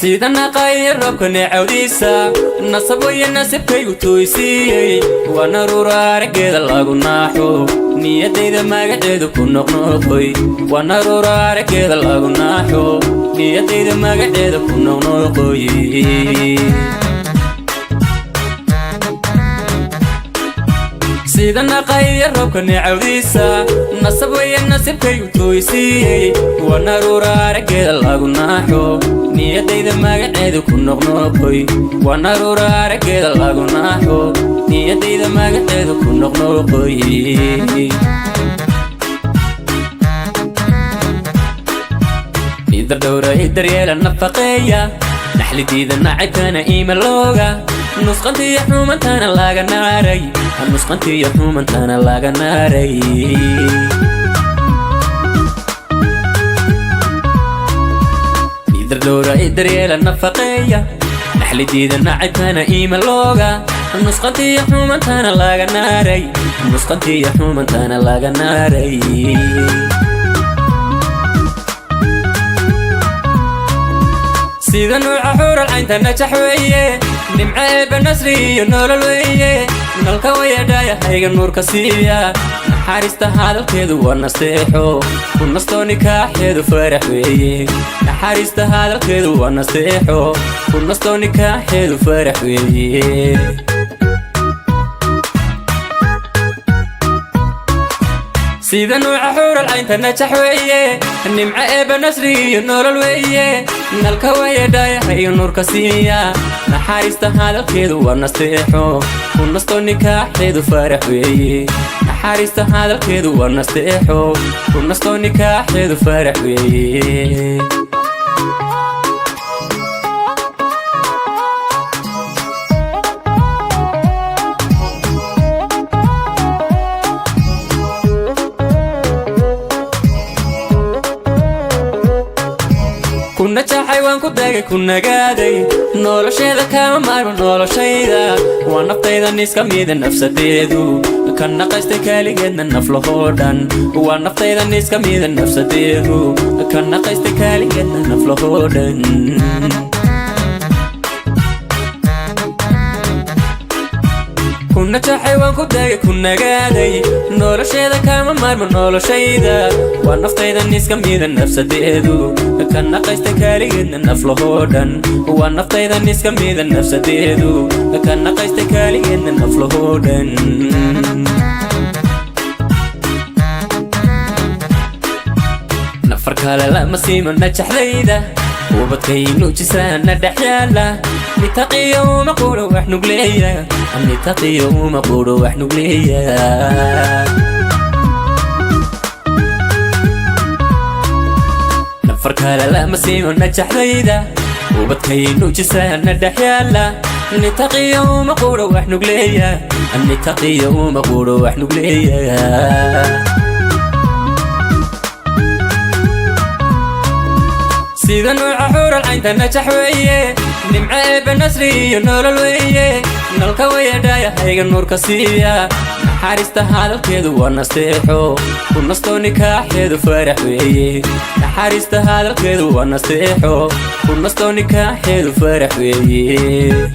Sida naqaya roobka neecawdiisa, nasab weye nasibkaygu tooysiiyey. Waa naruura araggeeda lagu naaxo, niyadayda magaceedu ku noqnoqoy. Waa naruura araggeeda lagu naaxo, niyadayda magaceeda ku noqnoqoy. Sida naqaya roobka neecawdiisa, nasab weye nasibkaygu tooysiiyey. Waa naruura araggeeda lagu naaxo, niyadayda magaceedu ku noqnoqoy. Waa naruura araggeeda lagu naaxo, niyadayda magaceedu ku noqnoqoy. Idar dhowra, daryeela, nafaqeeya, naxlidiida nacabkana iimalooga, nusqantiyo xumantana laga naaray, nusqantiyo xumantana laga naaray. Idar dhowra, daryeela, nafaqeeya, naxlidiida nacabkana iimalooga, nusqantiyo xumantana laga naaray, nusqantiyo xumantana laga naaray. Sida nuuca xuural caynta najax weeye, nimco eebba nasri iyo nolol weeye. Nalka wayadhaayahayga nuurka siiya, naxariista hadalkeedu waa nasteexo, ku nastoo nikaaxeedu farax weeye. Naxariista hadalkeedu waa nasteexo, ku nastoo nikaaxeedu farax weeye. Sida nuuca xuural caynta najax weeye, nimco eebba nasri iyo nolol weeye. Nalka wayadhaayahayo nuurka siiya, naxariista hadalkeedu waa nasteexo, ku nastoo nikaaxeedu farax weeye. Naxariista hadalkeedu waa nasteexo, ku nastoo nikaaxeedu farax weeye. Ku najaxay waan ku dagay, ku nagaaday, nolosheeda kama maarmo noloshayda. Waa naftaydan iska mida nafsadeedu, ka naqaystay kaaligeedna naflahoo dhan. Waa naftaydan iska mida nafsadeedu, ka naqaystay kaaligeedna naflahoo dhan. Ku najaxay waan ku dagay, ku nagaaday, nolosheeda kama maarmo noloshayda. Waa naftaydan iska mida nafsadeedu, ka naqaystay kaaligeedna naflahoo dhan. Waa naftaydan iska mida nafsadeedu, ka naqaystay kaaligeedna naflahoo dhan. Nafar kale lama siimo najaxdayda, ubadkaynu jisaana dhex yaala. Nitaqiyo uma quro wax nugleeya, nitaqiyo uma quro wax nugleeya. Nafar kale lama siimo najaxdayda, ubadkaynu jisaana dhex yaala. Nitaqiyo uma quro wax nugleeya, nitaqiyo uma quro wax nugleeya. Sida nuuca xuural caynta najax weeye, nimco eebba nasri iyo nolol weeye. Nalka wayadhaayahayga nuurka siiya, naxariista hadalkeedu waa nasteexo, ku nastoo nikaaxeedu farax weeye. Naxariista hadalkeedu waa nasteexo, ku nastoo nikaaxeedu farax weeye.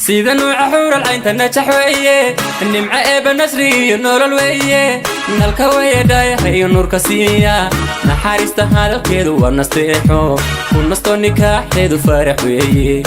Sida nuuca xuural caynta najax weeye, nimco eebba nasri iyo nolol weeye. Nalka wayadhaayahayo nuurka siiya, naxariista hadalkeedu waa nasteexo, ku nastoo nikaaxeedu farax weeye.